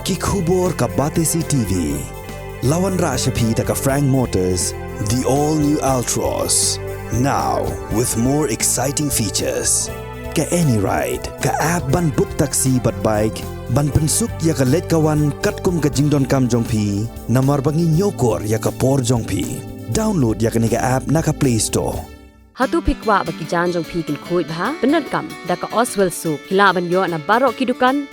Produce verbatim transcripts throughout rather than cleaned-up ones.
Ki khubor ka Batesi T V. La wanrah sha phi da ka Frank Motors, the all new Altroz. Now with more exciting features. Ka AnyRide, ka app ban book taxi bad bike, ban pynsuk ïa ka leit ka wan katkum ka jingdonkam jong phi, namar ba ngi ñiewkor ïa ka por jong phi. Download ïa kane ka app na ka Play Store. Hato phi kwah ba ki jaiñ jong phi kin khuid bha? Pyndonkam da ka Oswell Soap. Phi lah ban ïoh na baroh ki dukan.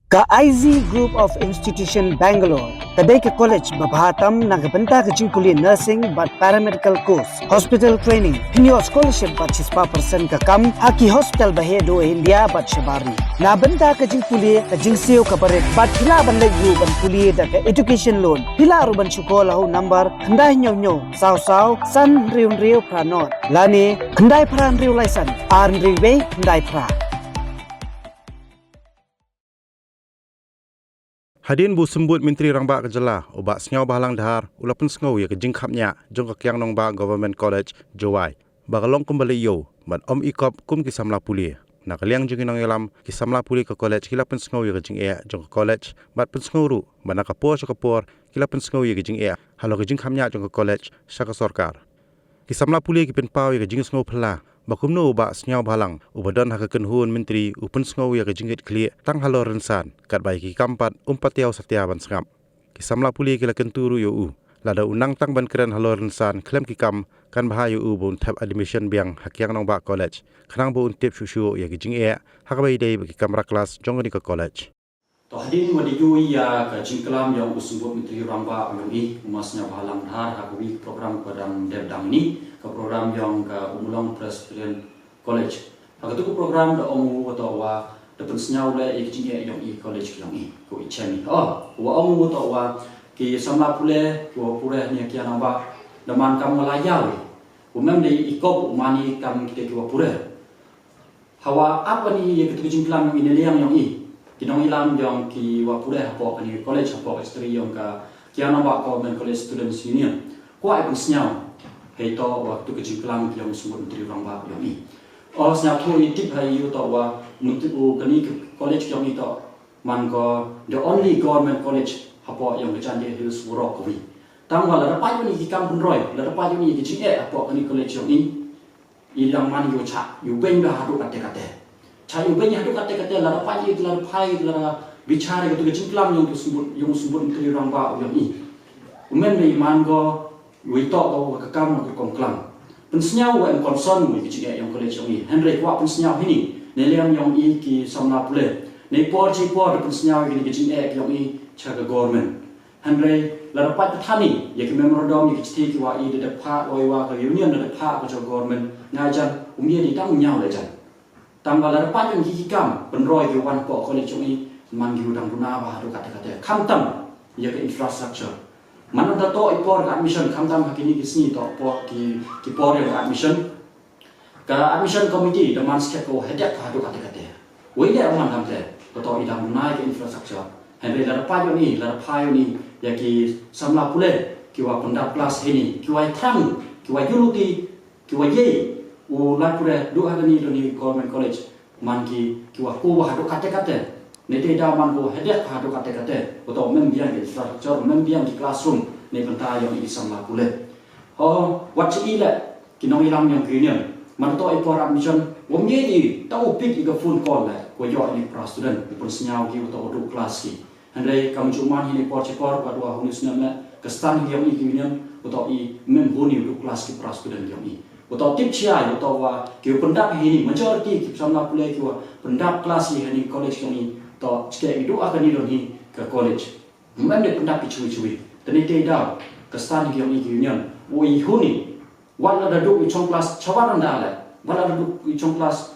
Ka I Z Group of Institution Bangalore ka dei ka college ba bha tam na ka bynta ka jingpule nursing bad paramedical course, hospital training, pynïoh scholarship bad shispah percent ka kam ha ki hospital ba heh duh India bad shabar ri. Na bynta ka jingpule, ka jingsiew ka barit bad phi lah ban leit ruh ban pule da ka education loan. Phi lah ruh ban shu call ha u number khyndai hynñiew hynñiew saw saw san hynriew hynriew phra nod lane khyndai phra hynriew lai san ar hynriew wei khyndai phra. Hadien ba u Symbud Myntri Rangbah ka jylla, u Bah Sniawbhalang Dhar, u la pynsngew ïa ka jingkhapngiah jong ka Kiang Nangbah Government College, Jowai, ba ka long kumba leh ïew bad ym ikop kum ki samla pule. Na ka liang jong ki nongïalam, ki samla pule ka college ki la pynsngew ïa ka jingeh jong ka college bad pynsngew ruh ba na ka por sha ka por ki la pynsngew ïa ka jingeh halor ka jingkhapngiah jong ka college sha ka sorkar. Ki samla pule ki pynpaw ïa ka jingsngew phylla ba kumno u Bah Sniawbhalang, uba don ha ka kynhun myntri, u pynsngew ïa ka jingkitkhlieh tang halor rynsan, katba ïa ki kam pat um pat ïoh satia ban sngap. Ki samla pule ki la kyntu ruh ïa u, lada u nang tang ban kren halor rynsan khlem ki kam, kan bha ïa u ba un thep admission biang ha Kiang Nangbah College, khnang ba un tip shuh shuh ïa ki jingeh ha kaba ïadei bad ki kamra klas jong kane ka college. To hadien ba dei ïa ka jingklam jong u Symbud Myntri Rangbah jong i, u Bah Sniawbhalang Dhar, ha ka wi ka program ka dang dep dang ni, ka program jong ka Ummulong Presbyterian College. Ha katu ka program da ong u, u ong u ba da pynsngew leh ïa ka jingeh jong i college jong i, ko i chem i. Oh, u ong u ba ki samla pule kiwa pule ha Kiang Nangbah da man kam la ïaw. U mem dei i kop u man i kam kita kiwa pule. Hawa ap kane ïa katu ka jingklam jong i na liang jong i, ki nongïalam jong kiwa pule hapoh kane ka college, hapoh ka history jong ka Kiang Nangbah Government College Students Union, kwah i pynsngew hei to wa katu ka jingklam jong u Symbud Myntri Rangbah jong i. O sngewthuh i tip ha i u to wa mynta u kane ka college jong i to man ko the only government college hapoh jong ka Jaintia Hills waroh kawi. Tang wa lada pait ïa ki kam pynroi, lada pait ïa ki jingeh hapoh kane ka college jong i, i dang man ïa u chah ïa u beiñ bha haduh katte katte. Chah ïa u beiñ haduh katte katte, lada pait ïa, lada phai, lada bichar ïa katu ka jingklam jong u Symbud, jong u Symbud Myntri Rangbah jong i. U mem dei man ko, u i to ko ka kam ka kongklam. Pynsngew wa em concern u ïa ka jingeh jong college jong i. Hynrei kwah pynsngew hini, na liang jong i ki samla pule. Na i por chi por da pynsngew ïa kine ki jingeh jong i cha ka government. Hynrei lada pait pathani ïa ki memorandum, ïa ki chithi kiwa i da dep phah, wa i wa ka union da dep phah ko cha government, nga jan um ïa dei tang ñiaw la jan. Tang ba lada pait ïa ki kam pynroi ki wan hapoh college jong i, man ki u dang duna bha haduh katte katte. Khamtam ïa ka infrastructure. Man da to i por ka admission, khamtam ha kine ki sngi to por ki, ki por ïa ka admission. Ka admission committee da man skhem ko headache haduh katte katte. Wei leh man dang te, ko to i dang duna ïa ka infrastructure. Hynrei lada pait ïa ni, lada phai ïa ni ïa ki samla pule kiwa pyndap klas hini, kiwa ïa thrang, kiwa ïa luti, kiwa ïa u lai pule duh ha kani, kani government college, man ki kiwa ko bha haduh katte katte. Nete da man ko headache haduh katte katte. Ko to mem biang ki infrastructure, mem biang ki classroom, ne bynta ïa ki samla pule. Ho, wat chi i leh, ki nongïalam jong ki union. Man to i por admission, wa mih i, to u pick i ka phone call leh, ko ïoh i para student, i pynsngew ki, to u duh class ki. Hynrei kam ju man hi ni por chi por, wa dua huni snem leh, ka stand hi jong i ki union, wa to i mem huni u duh class ki para student jong i. Wa to tip chi ai, wa to wa, ki u pyndap hi ni, majority ki samla pule kiwa pyndap class hi ni college jong i, to chike i duh a kani don hi ka college. Mem de pyndap ki chui chui. Tani te da, ka stand hi jong i ki union, wa i huni, Wat la da duh i chong class, chawa randa le. Wat la da duh i chong class,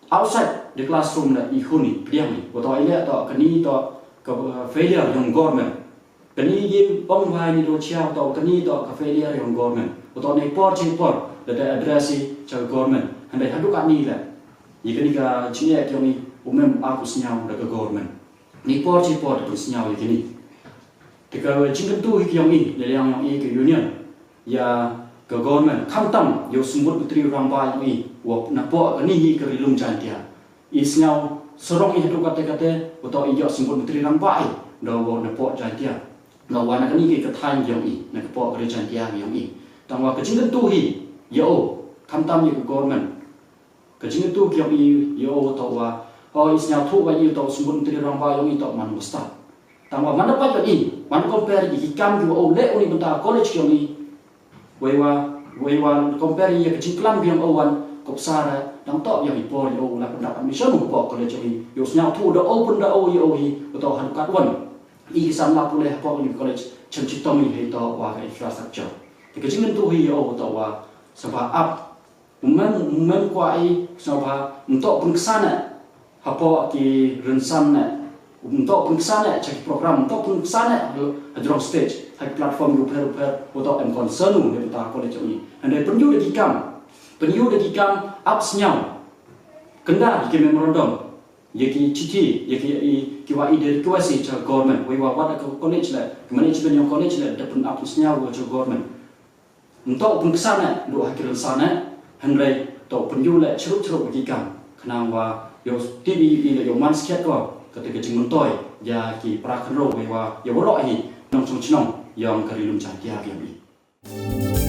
outside the classroom le i huni, pdiang ni. Wa to i le to, kani to, ka, uh, failure yong government. Kani ye pong wai ni do chia to, kani to, ka failure yong government. Wa to ni por chi por, da da address i cha government. Hynrei haduh kani le. Ye kani ka chi ye yong i, u mem aku sniaw da ka government. Ni por chi por da pun sniaw ye kani. Te ka jingkyntu hi ki yong i, le liang yong i ka union. Ïa ka government, khamtam, ïa u Symbud Myntri Rangbah yong i, wa na poh kani hi ka Ri Lum Jaintia. I sniaw, sarong i haduh katta katta, u toh i ïoh symbud Myntri Rangbah i da u napoh Jaintia. Nangwa na kane ka thaiñ yong i, na ka pdeng ka ri Jaintia yong i. Tangwa ka jingkyntu hi ïa u, khamtam ïa ka government. Ka jingkyntu yong i ïa u toh wa, o i sngewthuh wa i toh symbud Myntri Rangbah yong i toh man u stad. Tangwa man da peit ïa i, man compare ïa ki kam ki wa u leh u na ka bynta college yong i. Wei wa, wei wa compare ïa ka jingklam yong u wan, kop sara, dang toh yong i por ïa u la pyndap admission u hapoh college yong i. Ïa u sngewthuh da u pynda u ïa u hi, u toh haduh katwan i ki samla pule hapoh uni college, chim chitom i hi toh wa ka infrastructure. Te ka jingkyntu hi ïa u toh wa, sngewbha ap, um mem, um mem kwah i, sngewbha, um toh pynksan eh hapoh ki rynsan eh, um toh pynksan eh cha ki program, um toh pynksan eh ha jrong stage, ha ki platform ruh pher ruh pher, u toh em concern u na ka bynta college yong i. Hynrei pynïoh da ki kam, pynïoh da ki kam, ap sngew, kynda ki memorandum, ïa ki chithi, ïa ki, i, ki wa i da request i cha government, wei wa wat ka college leh, ki management yong college leh, da pyn-ap pynsngew cha government. Um toh pynksan eh, duh ha ki rynsan eh, hynrei toh pynïoh leh chirup chirup ki kam. Khnang wa, ïa u tip i leh ïa u man skhiat ko, kata ka jingmyntoi, ïa ki para khynroo wei wa, ïa waroh hi, nongshong shnong, yong ka ri lum Jaintia yong i.